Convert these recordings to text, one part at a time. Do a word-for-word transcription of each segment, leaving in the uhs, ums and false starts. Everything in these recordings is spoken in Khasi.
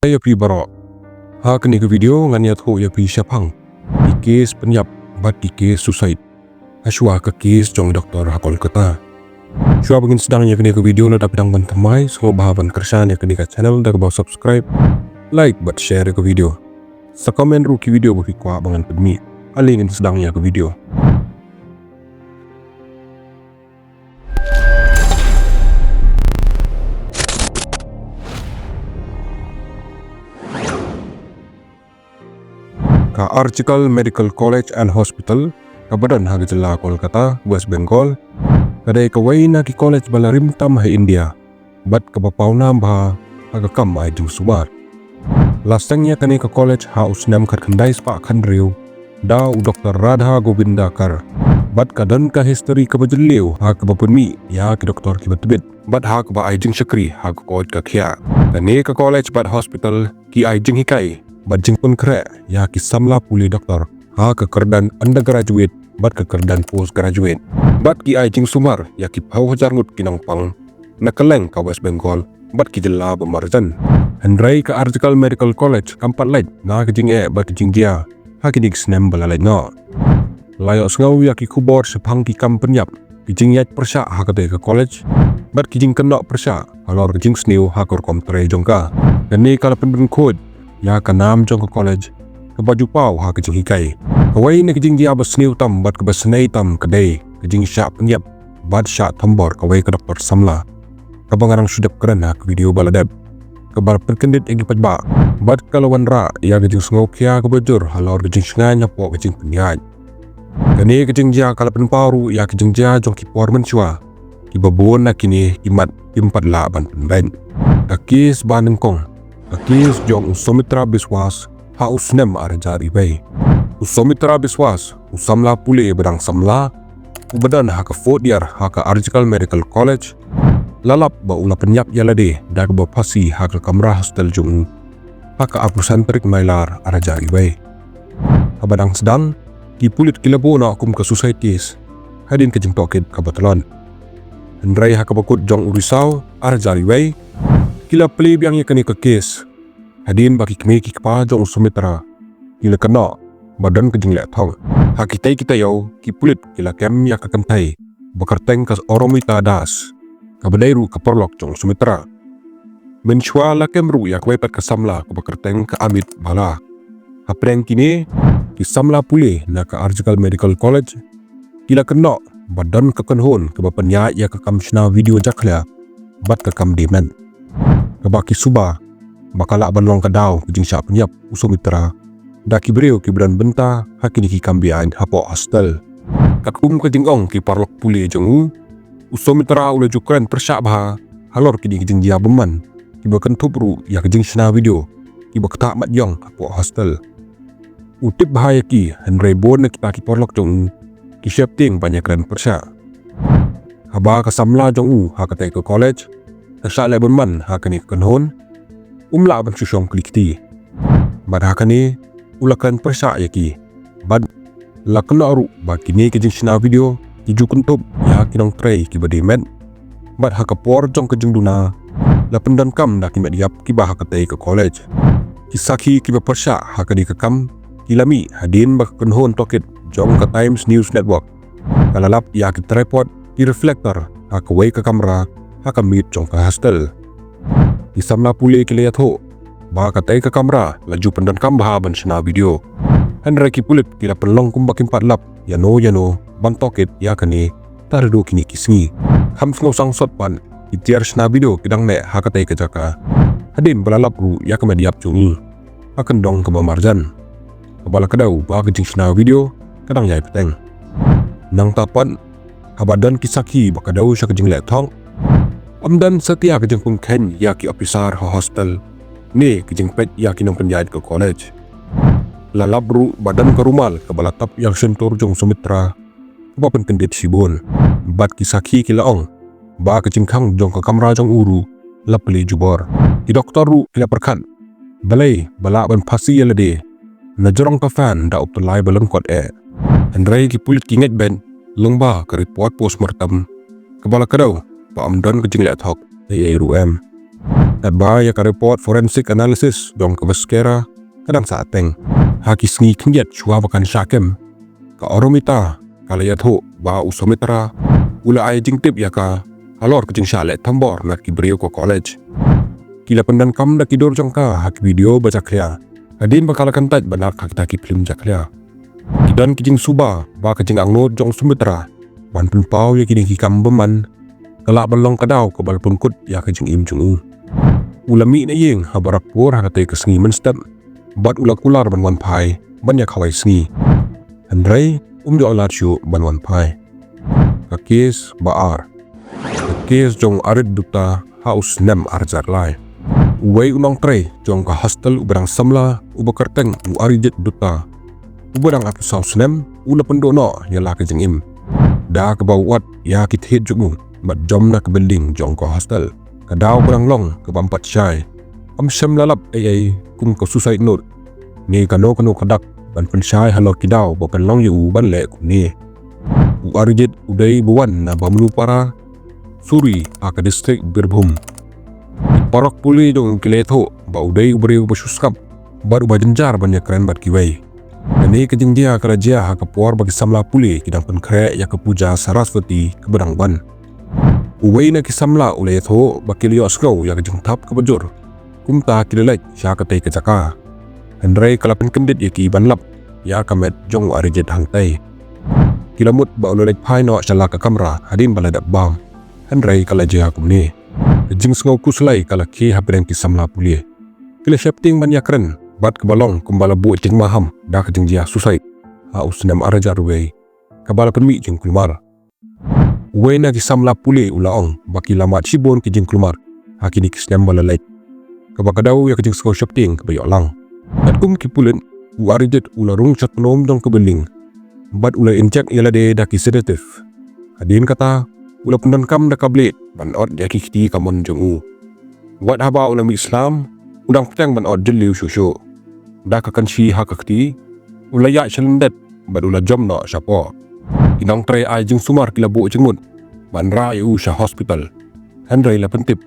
Ïa phi baroh. Ha kane ka video ngan ïathuh ïa phi shaphang ki case pynïap bad ki case suicide. Hashwa ka case jong doktor ha Kolkata. Shuwa ba ngin sdang ïa kane ka video, lada phi dang ban thymmai, sngewbha ban kyrshan ïa kane ka channel da kaba subscribe, like bad share ïa ka video. Sa comment ruh ki video ba phi kwah ba ngan pynmih. Ale ngin sdang ïa ka video. Ka Arjikar Medical College and Hospital, kaba don ha ka jylla Kolkata, West Bengal, ka dei kawei na ki college ba la rim tam ha India bad kaba pawnam bha ha ka kam ai jingsumar. La seng ïa kane ka college ha u snem khatkhyndai spah khathynriew da u Doktor Radha Govindakar, bad ka don ka history kaba jylliew ha kaba pynmih ïa ki doktor kiba tbit bad ha kaba ai jingshakri ha ka koit ka khiah. Kane ka college bad hospital ki ai jinghikai bad jingpynkhreh ïa ki samla pule doktor ha ka kyrdan undergraduate bad ka kyrdan postgraduate, bad ki ai jingsumar ïa ki phew hajar ngut ki nongpang na kylleng ka West Bengal bad ki jylla ba marjan. Hynrei ka Arjikar Medical College kam pat lait na ka jingeh bad ka jingjia ha kine ki snem ba la leit noh. La ïohsngew ïa ki khubor shaphang ki kam pynïap, ki jingïaid pyrshah ha katei ka college bad ki jingkynnoh pyrshah halor ka jingsniew ha ka rukom trei jong ka. Kane ka la pyndonkam ïa ka nam jong ka college kaba ju paw ha ka jinghikai. Kawei na ka jingjia ba sniew tam bad kaba sngewsih tam ka dei ka jingshah pynïap bad shah thombor kawei ka doktor samla, kaba nga dang shu dep kren ha ka video ba la dep, kaba pynkyndit ïa ki paidbah bad ka la wanrah ïa ka jingsngewkhia kaba jur halor ka jingshngaiñ hapoh ka jingpynïaid. Kane ka jingjia ka la pynpaw ruh ïa ka jingjia jong ki por mynshuwa kiba bun na kine ki mat kim pat lah ban pynbeit. Ka case ba nyngkong, ka case jong u Soumitra Biswas ha u snem ar hajar wei. U Soumitra Biswas, u samla pule ba dang samla, uba don ha ka fourth year ha ka Arjikar Medical College, la lap ba u la pynïap ïa lade da kaba phasi ha ka kamra hostel jong u ha ka arphew san tarik Nailar ar hajar wei. Haba dang sdang, ki pulit ki la buh noh kum ka suicide case hadien ka jingtohkit kaba tlot. Hynrei ha kaba kut jong u Risaw ar hajar wei, ki la plie biang ïa kane ka case, hadien ba ki kmie ki kpa jong u Soumitra ki la kynnoh ba don ka jingleh thok. Ha kitei ki taïew ki pulit ki la kem ïa ka kynthei ba kyrteng ka Oromita Das, kaba dei ruh ka paralok jong u Soumitra. Mynshuwa la kem ruh ïa kawei pat ka samla kaba kyrteng ka Amit Bhalla. Hapdeng kine, ki samla pule na ka Arjikar Medical College ki la kynnoh ba don ka kynhun kaba pynïaid ïa ka kam shna video jakhlia bad ka kam die met, kaba ki suba ba ka lah ban long ka daw ka jingshah pynïap u Soumitra da ki briew kiba don bynta ha kine ki kam beaiñ hapoh hostel. Katkum ka jingong ki paralok pule jong u, u Soumitra u la ju kren pyrshah bha halor kine ki jingjia bymman kiba kynthup ruh ïa ka jingshna video kiba ktah mat ïong hapoh hostel. U tip bha ïa ki, hynrei bun na kita ki paralok jong u ki sheptieng ban ïakren pyrshah. Haba ka samla jong u ha katei ka college ka shah leh bymman ha kane ka kynhun, um lah ban shu shong kli kti. Bad ha kane u la kren pyrshah ïa ki bad la kynnoh ruh ba kine ki jingshna video ki ju kynthup ïa ki nongtrei kiba die met. Bad ha ka por jong ka jingduna, la pyndonkam da ki met ïap kiba ha katei ka college. Ki sakhi kiba pyrshah ha kane ka kam ki la mih hadien ba ka kynhun tohkit jong ka Times News Network ka la lap ïa ki tripod, ki reflector ha kawei ka kamra ha ka miet jong ka hostel. Ki samla pule ki la ïathuh ba katei ka kamra la ju pyndonkam bha ban shna video. Hynrei ki pulit ki la pynlong kumba kim pat lap ïano ïano ban tohkit ïa kane tad haduh kine ki sngi. Kham sngewsih sot pat, ki tiar shna video ki dang neh ha katei ka jaka hadien ba la lap ruh ïa ka met ïap jong u ha kyndong kaba marjan, kaba la kdew ba ka jingshna video ka dang ïai bteng. Nangta pat, haba don ki sakhi ba kdew sha ka jingleh thok, ym don satia ka jingpynkheiñ ïa ki ophisar ha hostel ne ka jingpeit ïa ki nongpynïaid ka college. La lap ruh ba don ka rumal kaba la tap ïa ka shyntur jong u Soumitra kaba pynkyndit shibun. Bad ki sakhi ki la ong ba ka jingkhang jong ka kamra jong u ruh la plie jubor. Ki doktor ruh ki la pyrkhat balei ba lah ban phasi ïa lade na jrong ka fan da u tyllai ba lyngkot eh. Hynrei ki pulit ki ngeit beit lyngba ka report postmortem kaba la kdew ba ym don ka jingleh thok ei ei ruh em. Katba ïa ka report forensic analysis jong ka Veskera ka dang sa ateng. Ha ki sngi khyndiat shuwa ba kan shah kem, ka Arumita ka la ïathuh ba u Soumitra u la ai jingtip ïa ka halor ka jingshah leh thombor na ki briew ka college. Ki la pyndonkam da ki dur jong ka ha ki video ba jakhlia, hadien ba ka la kyntait ban act ha kita ki phlim jakhlia. Ki don ki jingsuba ba ka jingangnud jong u Soumitra ban pynpaw ïa kine ki kam bymman ka lah ban long ka daw kaba la pynkut ïa ka jingim jong u. U la mih na ïing ha Barrackpore ha katei ka sngi mynstep bad u la kular ban wan phai ban ïa khawai sngi. Hynrei um ïoh lad shuh ban wan phai. Ka case ba ar. Ka case jong u Arijit Dutta ha u snem ar hajar lai. Uwei u nongtrei jong ka hostel uba dang samla uba kyrteng u Arijit Dutta, uba dang arphew saw snem, u la pynduh noh ïa la ka jingim da kaba wad ïa ki thied jong u bad jump na ka building jong ka hostel. Ka daw ba dang long kaba ym pat shai. Ym shym la lap ei ei kum ka suicide note ne kano kano ka dak ban pynshai halor ki daw ba pynlong ïa u ban leh kumne. U Arijit u dei ba wan na Bamlupara, Suri, ha ka district Birbhum. Ki paralok pule jong u ki la ïathuh ba u dei u briew ba shu skap bad uba jynjar ban ïakren bad kiwei. Kane ka jingjia ka la jia ha ka por ba ki samla pule ki dang pynkhreh ïa ka puja Saraswati kaba dang wan. Uwei na ki samla u la ïathuh ba ki la ïohsngew ïa ka jingthap kaba jur. Kumta ki la leit sha katei ka jaka. Hynrei ka la pynkyndit ïa ki ban lap ïa ka met jong u Arijit hangtei. Ki la mut ba u la leit phai noh sha la ka kamra hadien ba la dep bam. Hynrei ka la jia kumne. Ka jingsngew khuslai ka la khie hapdeng ki samla pule. Ki la sheptieng ban ïakren bad kaba long kumba la buh jingmaham da ka jingjia suicide ha u snem ar hajar wei, kaba la pynmih jingkulmar. Uwei na ki samla pule u la ong ba ki la mad shibun ki jingkulmar ha kine ki snem ba la leit, kaba ka daw ïa ka jingsngew sheptieng kaba ïoh lang. Katkum ki pulit, u Arijit u la rung sha tnum jong ka building bad u la inject ïa lade da ki sedative. Hadien kata, u la pyndonkam da ka blade ban ot ïa ki kti kamon jong u. Wat haba u la mih slem, u dang pyrshang ban ot jylliew shuh shuh da ka kynshi ha ka kti, u la ïaid sha lyndet bad u la jump noh shapoh. Ki nongtrei ai jingsumar ki la buh jingmut ban rah ïa u sha hospital. Hynrei la pyntip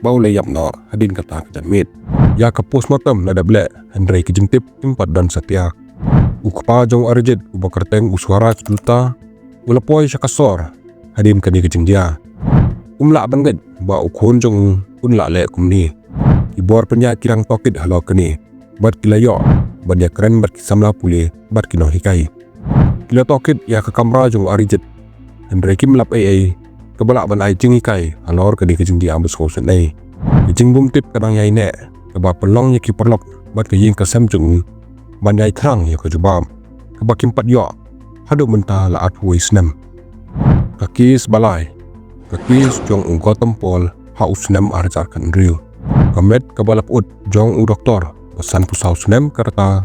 ba u la ïap noh hadien kata ka janmiet. Ïa ka postmortem la dep leh, hynrei ki jingtip kim pat don satia. U kpa jong u Arijit uba kyrteng u Swaraj Dutta u la poi sha ka sor hadien kane ka jingjia. Um lah ban ngeit ba u khun jong u un lah leh kumne. Ki bor pynïaid ki dang tohkit halor kane bad ki la ïoh ban ïakren bad ki samla pule bad ki nonghikai. Ki la tohkit ïa ka kamra jong u Arijit. Hynrei kim lap ei ei kaba lah ban ai jinghikai halor kane ka jingjia ba sngewsynei. Ka jingbymtip ka dang ïaineh, kaba pynlong ïa ki paralok bad ka ïing ka sem jong u ban ïai thrang ïa ka jubab kaba kim pat ïoh haduh mynta la arphew wei snem. Ka case ba lai. Ka case jong u Gautam Paul ha u snem ar hajar khathynriew. Ka met kaba la pyut jong u doktor ba sanphew saw snem ka rta,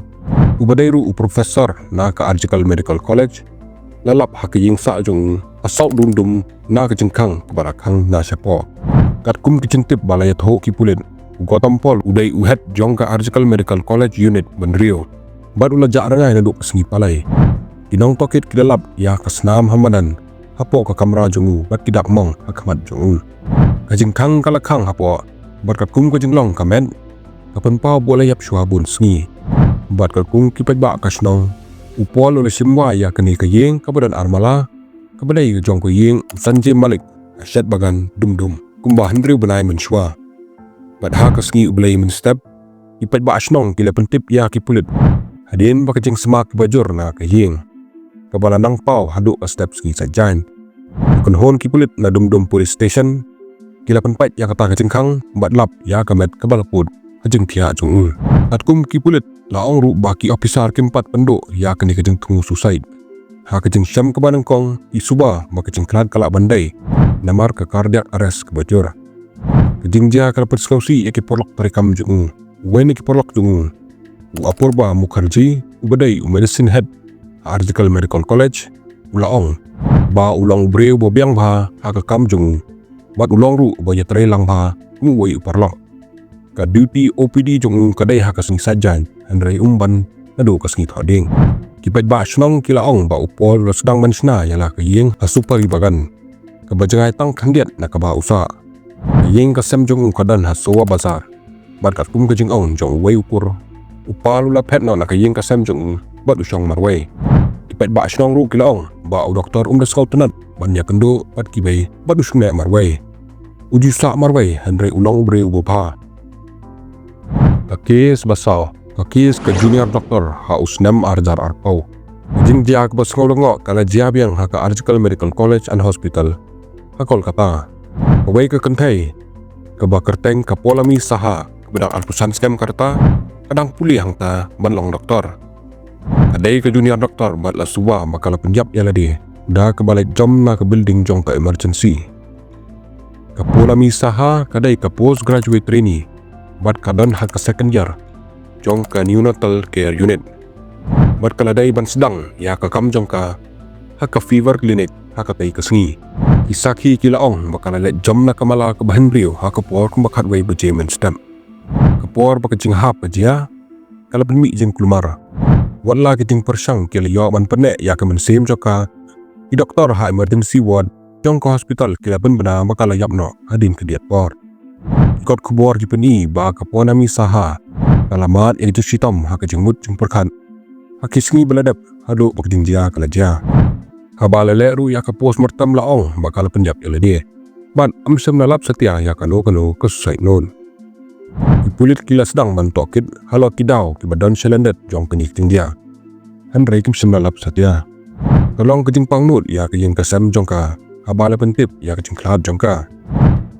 uba dei ruh u professor na ka Arjikarpur Medical College, la lap ha ka ïing sah jong u ha South Dumdum na ka jingkhang kaba la khang na shapoh. Katkum ki jingtip ba la ïathuh ki pulit, u Gautam Paul u dei u head jong ka Arjikarpur Medical College Unit ba hynriew bad u la jah rngai naduh ka sngi Palei. Ki nongtohkit ki la lap ïa ka snam ha madan hapoh ka kamra jong u bad ki dak mong ha khmat jong u. Ka jingkhang ka la khang hapoh bad katkum ka jinglong ka met, ka pynpaw ba u la ïap shuwa bun sngi. Bad katkum ki paidbah ka shnong, u Paul u la shim wai ïa kane ka ïing kaba don ar mala, kaba dei jong ka ïing u Sanjay Malik ha Shet Bagan, Dumdum, kumba hynriew bnai mynshuwa. Bad ha ka sngi U Blei mynstep, ki paidbah shnong ki la pyntip ïa ki pulit hadien ba ka jingsma kaba jur na ka ïing, kaba la nang paw haduh ka step sngi Saitjaiñ. Kynhun ki pulit na Dumdum Police Station ki la pynpait ïa kata ka jingkhang bad lap ïa ka met kaba la pyut ha jingthiah jong u. Katkum ki pulit la ong ruh ba ki ophisar kim pat pynduh ïa kane ka jingthmu suicide. Ha ka jingshem kaba nyngkong, ki suba ba ka jingkhlad ka lah ban dei namar ka cardiac arrest kaba jur. Ka jingjia ka la pynsngewsih ïa ki paralok treikam jong u. Uwei na ki paralok jong u, u Apurba Mukherjee, uba dei u medicine head ha Arjikarpur Medical College, u la ong ba u long u briew ba biang bha ha ka kam jong u bad u long ruh uba ïatrei lang bha kum uwei u paralok. Ka duty O P D jong u ka dei ha ka sngi Saitjaiñ, hynrei um ban naduh ka sngi Thohdieng. Ki paidbah shnong ki la ong ba u Paul u la sdang ban shna ïa la ka ïing ha Supari Bagan, kaba jngai tang khyndiat na kaba u sah. Ka ïing ka sem jong u ka don ha Sowa Bazar. Bad katkum ka jingong jong uwei u kur, u Pal u la phet noh na ka ïing ka sem jong u bad u shong marwei. Ki paidbah shnong ruh ki la ong ba u doktor um da sngewtynnat ban ïakynduh bad kiwei bad u shong marwei. U ju sah marwei hynrei u long u briew uba bha. Ka case ba saw, ka case ka junior doctor ha u snem ar hajar arphew. Ka jingjia kaba sngewlyngngoh ka la jia biang ha ka Arjiker Medical College and Hospital ha Kolkata. Kawei ka kynthei kaba kyrteng ka Poulami Saha, kaba dang arphew san snem ka rta, ka dang pule hangta ban long doktor. Ka dei ka junior doctor bad la suba ba ka la pynïap ïa lade da kaba leit jam na ka building jong ka emergency. Ka Poulami Saha ka dei ka postgraduate trainee bad ka don ha ka second year jong ka neonatal care unit. Bad ka la dei ban sdang ïa ka kam jong ka ha ka fever clinic ha katei ka sngi. Ki sakhi ki la ong ba ka la leit jam na ka mala kaba hynriew ha ka por kumba khatwei baje mynstep. Ka por ba ka jinghap ka jia, ka la pynmih jingkulmar. Wat la ka jingpyrshang ki la ïoh ban pynneh ïa ka mynsiem jong ka, ki doktor ha emergency ward jong ka hospital ki la pynbna ba ka la ïap noh hadien ka diat por. Ki kot khubor ki pyni ba ka Poulami Saha ka la mad ïa ka jingshitom ha ka jingmut jingpyrkhat ha ki sngi ba la dep haduh ba ka jingjia ka la jia. Haba la leh ruh ïa ka postmortem la ong ba ka la pynïap ïa lade bad ym shym la lap satia ïa kano kano ka suicide note. Ki pulit ki la sdang ban tohkit halor ki daw kiba don shalyndet jong kane ka jingjia, hynrei kim shym la lap satia. Ka long ka jingpangnud ïa ka ïing ka sem jong ka haba la pyntip ïa ka jingkhlad jong ka.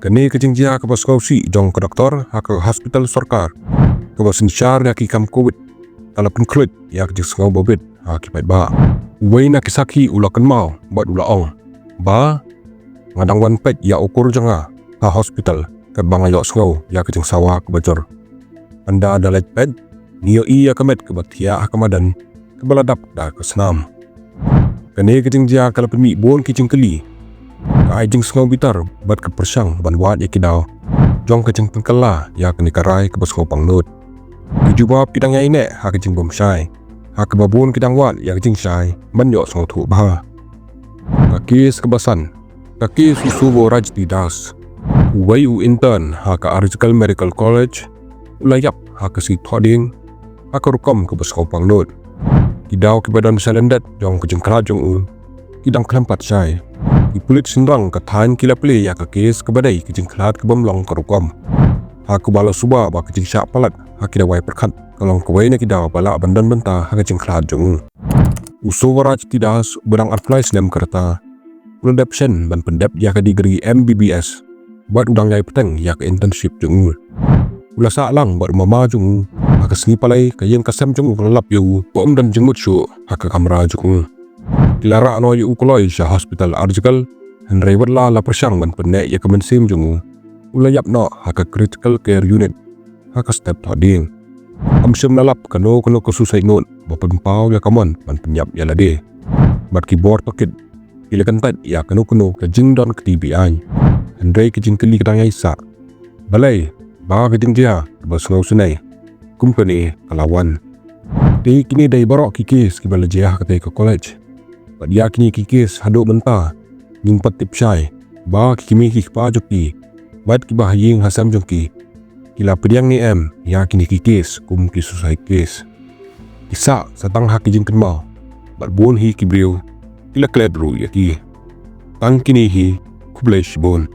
Kane ka jingjia kaba sngewsih jong ka doktor ha ka hospital sorkar kaba synshar ïa ki kam covid ka la pynkhluit ïa ka jingsngew ba bit ha ki paidbah. Uwei na ki sakhi u la kynmaw bad u la ong ba, nga dang wan peit ïa u kur jong nga ha hospital katba nga ïohsngew ïa ka jingsawa kaba jur. Ynda da leit peit, ngi ïohi ïa ka met kaba thiah ha ka madan kaba la dap da ka snam. Kane ka jingjia ka la pynmih bun ki jingkylli, ka ai jingsngew bitar bad ka pyrshang ban wad ïa ki daw jong ka jingpynkylla ïa kane ka rai kaba sngewpangnud. Ki jubab ki dang ïaineh ha ka jingbymshai, ha kaba bun ki dang wad ïa ka jingshai ban ïohsngewthuh bha. Ka case kaba san, ka case u Sovorajti Das, uwei u intern ha ka Arjiker Medical College, u la ïap ha ka sngi Thohdieng ha ka rukom kaba sngewpangnud. Ki daw kiba don shalyndet jong ka jingkhlad jong u ki dang khlem pat shai. Ki pulit shynrang ka thaiñ ki la plie ïa ka case kaba dei ka jingkhlad kabym long ka rukom, ha kaba la suba ba ka jingshah palat ha ki dawai pyrkhat ka long kawei na ki daw ba lah ban don bynta ha ka jingkhlad jong u. U Sovorajti Das uba dang arphew lai snem ka rta, u la dep shen ban pyndep ïa ka degree M B B S bad u dang ïai bteng ïa ka internship jong u. U la sah lang bad u mama jong u ha ka sngi Palei, ka ïing ka sem jong u ka la lap ïa u ba um don jingmut shuh ha ka kamra jong u. Ki la rah noh ïa u kloi sha hospital Arjiker, hynrei wat la la pyrshang ban pynneh ïa ka mynsiem jong u, u la ïap noh ha ka critical care unit ha ka step Thohdieng. Ym shym la lap kano kano ka suicide note ba pynpaw ïa ka mon ban pynïap ïa lade. Bad ki bor tohkit ki la kyntait ïa kano kano ka jingdon kti be-aiñ, hynrei ka jingkylli ka dang ïai sah, balei ba ka jingjia kaba sngewsynei kum kane ka la wan. Te kine dei baroh ki case kiba la jia ha katei ka college. Bad ïa kine ki case haduh mynta ngim pat tip shai ba ki kmie ki kpa jong ki bad kiba ha ïing ha sem jong ki, ki la pdiang ne em ïa kine ki case kum ki suicide case. Ki sah sa tang ha ki jingkynmaw bad bun hi ki briew ki la klet ruh ïa ki. Tang kine hi, khublei shibun.